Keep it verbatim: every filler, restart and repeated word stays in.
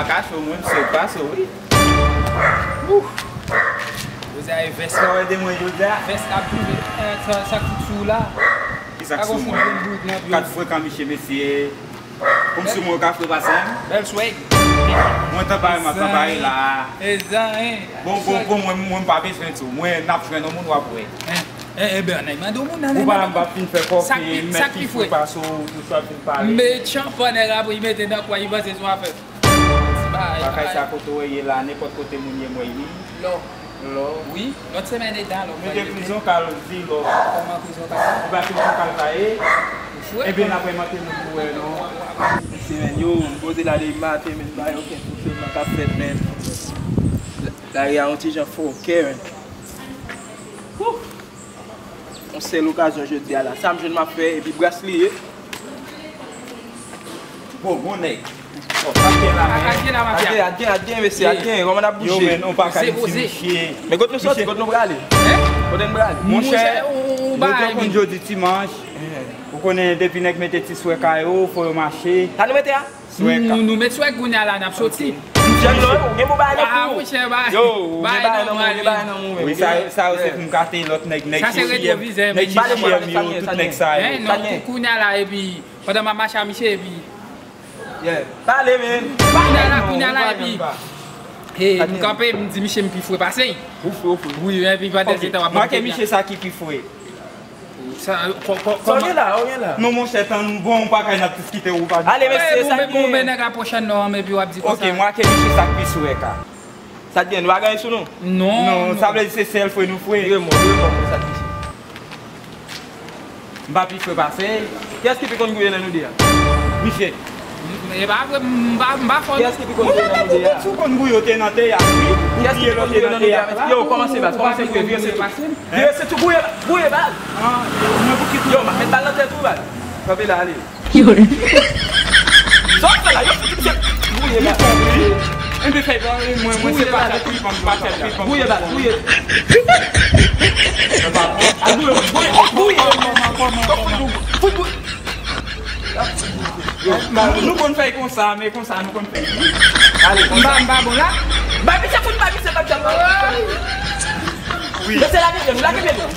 Kaka cho, mwen, m sot pase w, wi. Ouh. Jodi a, e vès la w wè de mwen jodi a. Vès la ap touve. Eh, sa, sa k fout sou ou la? Ki sa k sou mwen? Kat frekan, misye, mesye. Kòmsi mwen ka fre pase m. Bèl swag. Mwen tanpare, m ap tanpare la. Bon, bon, bon, mwen, mwen pa bezwen tou. Mwen, n ap jwenn yon moun w ap wè. Eh, eh, ben, ann al mande yon moun nan. Ou pa, m p ap fin fè kòk, m mèt pi fre pase w, ou swa fin pale. Met chanpan nèg la pou li mete nan kwen, li panse se yon afè. Bagay sa kote w ye la, nenpòt kote moun ye m wè wi. Lò. Lò. Wi, lòt semèn e dan lò. Mete prizon kal di lò. Kòman prizon kal la? E pa prizon kal sa ye. Epi n ap remante moun pou wè non. Semèn yo, m poze la depi maten, men m pa wè okenn fonksyonman k ap fèt, men. Lari a yon ti jan fòkè, men. Wouh! Yon sèl okazyon jodi a la. Sa m jwenn m ap fè, epi bras li ye. Bon, bon nèg. Bon, sa k gen la, men. Ak gen, ak gen, mesye, ak gen. Kòman n ap bouje? Yo, men, nou pa ka di misye. Men kote nou soti, kote nou prale? Kote n prale? Monchè, jodi a konn jodi dimanch. Ou konnen depi nèg mete ti swèka yo, fò yo mache. Sa nou mete a? Swèka. Nou, nou met swèk kounye a la, n ap soti. Jèn non, ou gen bon bagay nan kou. Ah, monchè, ba-, yo, ou gen bagay nan men w, ou gen bagay nan men w. Wi, sa, sa yo se pou m kate lòt nèg, nèg G C M yo, tout nèg sa yo. Hein, non, kounye a la, epi, pandan m ap mache a misye, epi. Yeah. Pale, men. Kounye a la, kounye a la, epi. Eh, m kanpe, m di misye m pi fre pase l. Ou fre, ou fre. Wi, epi pandan se tan w ap. Make misye sa ki pi fre. Sa, kò, kò, sa w gen la, w gen la. Non, monchè, tann, bon, ou pa ka n ap diskite, ou pa. Ale, mesye, sa gen. Bon, men nèg la pwochèn non, epi w ap di konsa. Ok, mwen ak misye sa k pi sou èk la. Sa t gen, nou pa gen sou nou? Non, non, sa vle di se sèl fre nou fre. Vire mò, vire mò, sa t gen. M pa pi fre pase l. Kiyès ki pi konn gouye nan nou de a? Misye. E pa vre, m pa, m pa fò. Kiyès ki pi konn gouye nan nou de a? Ou konn gouye, ou te nan teyat, wi. Ou gouye lè w te nan teyat la. Yo, kòmanse baz, kòmanse gouye, vire se tou. Vire se tou, gouye, gouye baz. Yo, m ap met bal nan tèt ou, baz. Kanpe la, ale. Sa w fè la, yo fouti misye. Gouye baz. Enben fè mwen, mwen se pa tèt pipan, m pa tèt pipan. Gouye baz, gouye. Al gouye, gouye, gouye. Fout gouye. Yo, nou, nou konn fè l konsa, men konsa nou konn fè l. Ale, m pa, m pa bon la. Bay misye fout, bay misye, bay misye. Wi. Mesye, lage pye nou, lage pye nou.